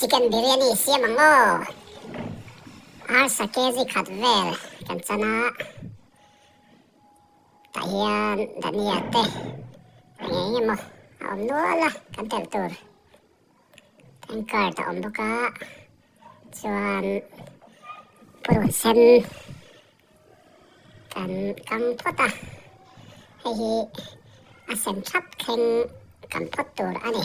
Chicken biryani siam ang aw. Arsa kg khat vel kan chan a. Tah hian dhania te eng eng emaw a awm nual a kan telh tur. Thank card a awm bawk a. Chuan purun sen kan kang phawt a. Hei hi a sen thap thleng kan phawt tur a ni.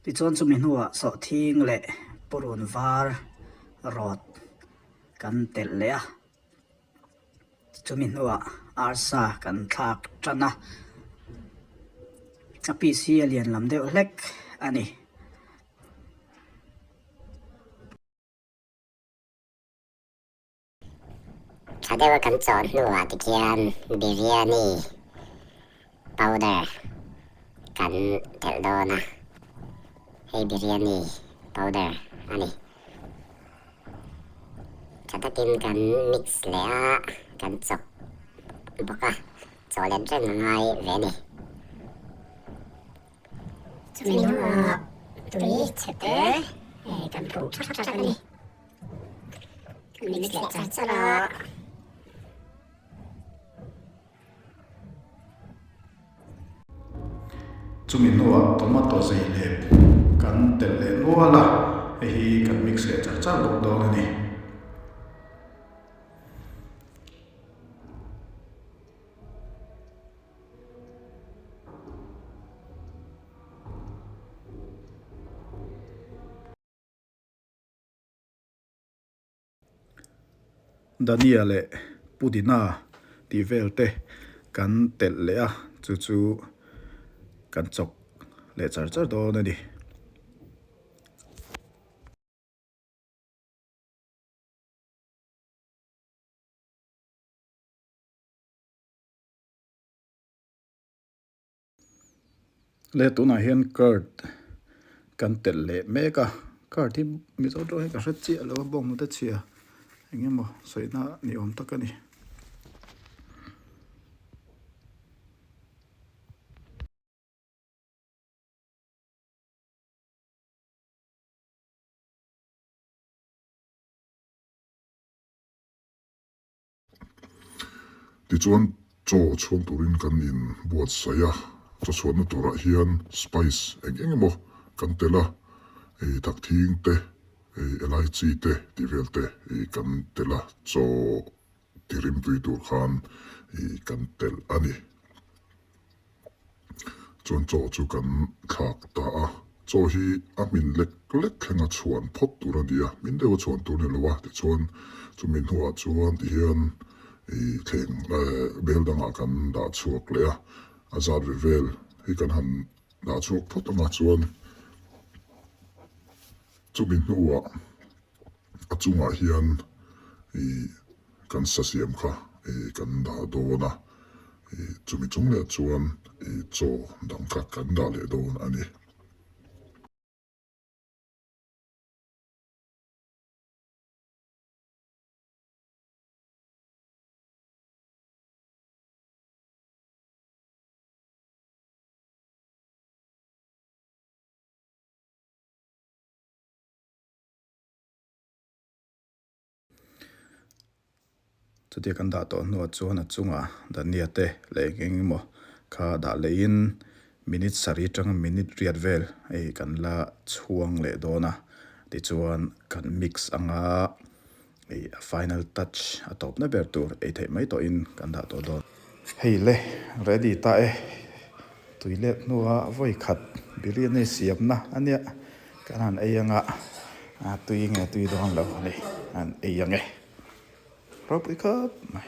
Tichuan chumi hnuah sawhthing leh purun var rawt kan telh leh a. Chumi hnuah arsa kan thlak tan a, a piece hi a lian lam deuh hlek a ni. Tha deuha kan chawn hnuah tikhian biryani powder kan telh dawn a, hei biryani powder a ni. Tha takin kan mix leh a, kan chawk bawk a, chaw let reng a ngai ve a ni. Chumi hnuah tui chhe te kan phuh thak thak a ni. Kan mix leh char char a. Chumi hnuah tomato zei lep kan telh leh nual a, hei hi kan mix leh char char bawk dawn a ni. Dania leh pudina tih vel te kan telh leh a chu chu kan chawk leh char char dawn a ni. Le tunah hian curd kan telh leh mek a curd hi mizo tawng hi ka hre chiah lo a bawnghnute chhia eng emaw sawina ni awm tak a ni. Tichuan chaw chhuang turin kan in buatsaih a, chaw chhuahna turah hian spice eng eng emaw kan tel a, ih thakthing te, ih elaichi te tih vel te ih kan tel a, chaw ti rimtui tur khan ih kan telh a ni. Chuan chaw chu kan thlak ta a, chaw hi a hmin lek lek thleng a chhuan phawt tur a ni a, hmin deuh a chhuan tur a ni lo a, tichuan chumi hnuah chuan tihian ih thleng eh bel dangah kan dah chhuak leh a, a zat ve vel hi kan han dah chhuak phawt ang a chuan chumi hnuah. A chungah hian ih kan sa siam kha ih kan dah dawn a, ih chumi chung leh chuan ih chaw dang kha kan dah leh dawn a ni. Chutia kan dah tawh hnuah chuan a chungah dhania te leh eng eng emaw kha dah lehin minute sarih atanga minute riat vel hei kan la chhuang leh dawn a tichuan kan mix anga hei a final touch a tawpna ber tur ei theih mai tawhin kan dah tawh dawn. Hei le ready ta e. Tui let hnua vawi khat biryani siamna a nia kan han ei anga a tui nge tui dawn lo a ni an ei ang e ropui khawp mai.